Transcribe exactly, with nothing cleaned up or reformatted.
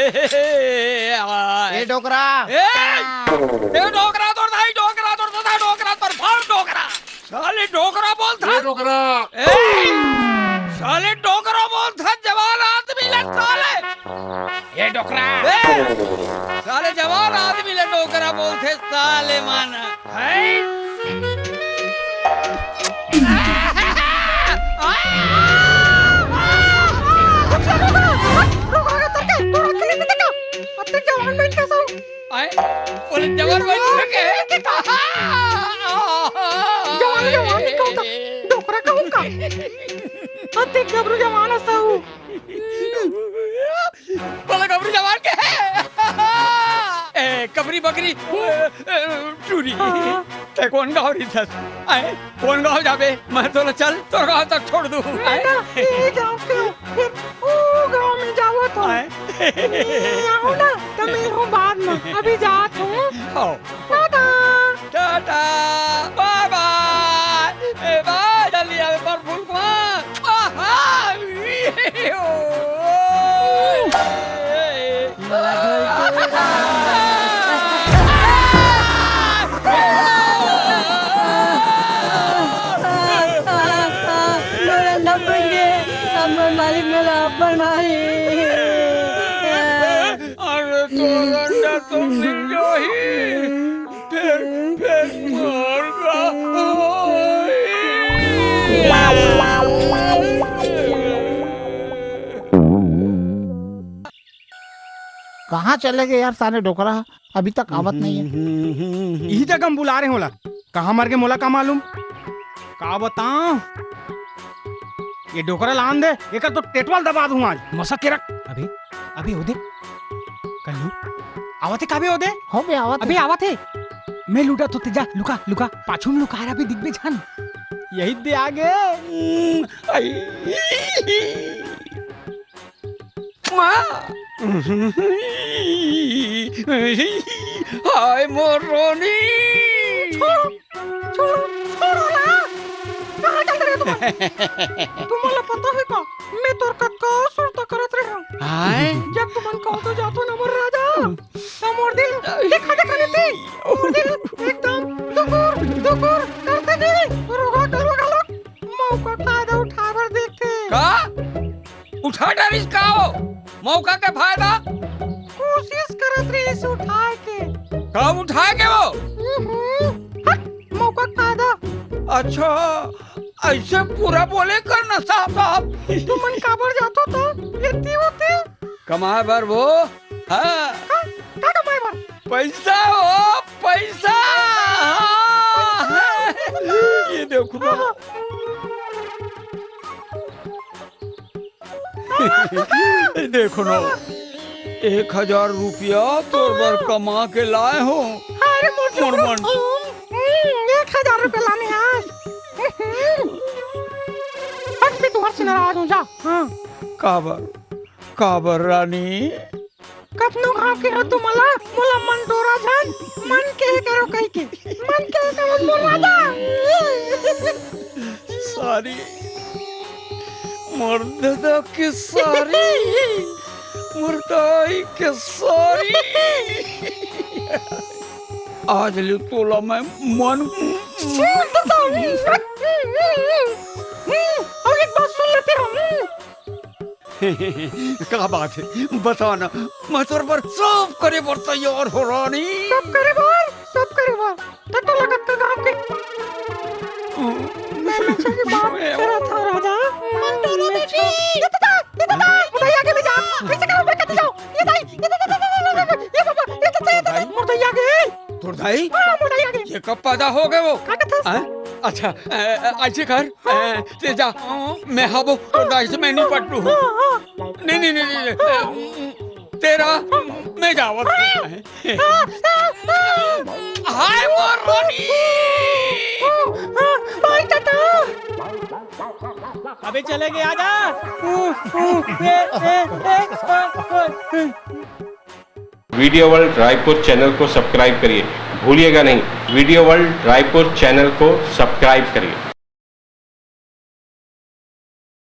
ए, ए डोकरा। ए, ए डोकरा तोर दाई, डोकरा तोर दादा, डोकरा तोर बाप, डोकरा। साले डोकरा बोलथस। ए डोकरा। ए, साले डोकरा बोलथस, जवान आदमी ल साले। ए डोकरा। ए, साले जवान आदमी ल डोकरा बोलथे साले मन। हैं? आए? बोले, जवान बन चुके हैं। जवान, जवान नहीं कहूँगा, डोकरा कहूँगा। अतेक गबरू जवान हस तहूँ। बोले, गबरू जवान के है। ए, कबरी बकरी, ए, ए, टूरी। हाँ। तैं कोन गाँव रहिथस? आए? कोन गाँव जाबे? मैं तोला चल, तोर गाँव तक छोड़ दूँ। मैं ना, ये गाँव के हूँ, फिर वो गाँव में जावत हूँ। आए? मैं आऊँ ना, तो मिलहूँ बाद में। अभी जात हूँ। हाँ। टाटा। टाटा। बाय बाय। ए बाय, जल्दी आवे पर फूल कुमार। आहा। मोर अंडा फूट गे, अब मोर मालिक मोला अपन मारी। अरे तोर अंडा तो मिल जाही, फेर, फेर मोर का होही। कहाँ चले गे यार साले डोकरा? अभी तक आवत नहीं है। इही जगह हम बुला रहे होला। कहाँ मर गे मोला का मालूम? का बताओ? ये डोकरा लान दे, एकर तो टेटवाल दबा दूं आज। मसक के रख। अभी, अभी ओदे। कल्लू, आवत हे का बे ओदे? हो बे, आवत अभी हे। आवत हे। मैं लुटा तो तेजा, लुका, लुका। पाछू में लुका रहा, अभी दिख बे झन। यही दे आगे। हम्म, आई। माँ। हाय मोर रानी। छोड़ो, छोड़ो, छोड़ो ना। कहाँ चल रहे तुम? तुम्हारा पता है का? मैं तोर का, का सुरता करत रहे हूँ। हाय। जब तुमन कहो तो जातो ना मोर राजा। तो मोर दिल देखा देखा नहीं थी। मोर दिल एकदम दुकुर, दुकुर करते नहीं। रोगा करो गलो। मौका फायदा उठावर देखते। का? उठा डारिस का वो? मौका के फायदा? कोशिश करत रहिस उठाए के। कब उठाए के वो? हम्म, हट, मौका के फायदा। अच्छा, ऐसे पूरा बोले कर ना साहब, साहब। तुमन काबर जाथो तो? एती ओती। कमाए बर वो? हाँ। का, का कमाए बर? पैसा हो, पैसा। हाँ। ये देखो ना। हाँ। देखो ना, एक हजार रुपया तोर बर कमा के लाए हो। अरे मोर मोर मन। हम्म, एक हजार रुपया लाने आज। हट, मैं तुहर से नाराज हूँ, जा। हाँ। काबर, काबर रानी? कतनो घाव के हो तुमला, मोला मन डोरा झन, मन के करो कहि के, मन के करो मोर राजा। सारी, मोर ददा के सारी, मोर दाई के सारी। आज ले तोला मैं मन। अउ एक बात सुन लेते हम। का बात हे? बता ना, मैं तोर बर सब करे बर तैयार हो रानी। सब करे बर, सब करे बर। त तो लगत का गाँव के। मैं नशा की बात करत हूँ राजा। ये तो दा, ये तो दा, मोर दाई आगे में जा। कैसे करो मैं कति जाऊँ? ये दाई, ये दाई, ये दाई, ये दाई, ये दाई, ये दाई, ये दाई, मोर दाई आगे। तोर दाई? हाँ, मोर दाई आगे। ये कब पैदा हो गए वो? का कथस? हाँ? अच्छा, अ, अ, ऐसे कर, अ, ते जा, मैं हाबो, तोर दाई से मैं नहीं पटलू हूँ। हाँ, हाँ। नहीं, नहीं, नहीं, नहीं, तेरा, मैं जावत हूँ। हाय मोर रानी। अबे चले गए, आजा। वीडियो वर्ल्ड रायपुर चैनल को सब्सक्राइब करिए, भूलिएगा नहीं, वीडियो वर्ल्ड रायपुर चैनल को सब्सक्राइब करिए।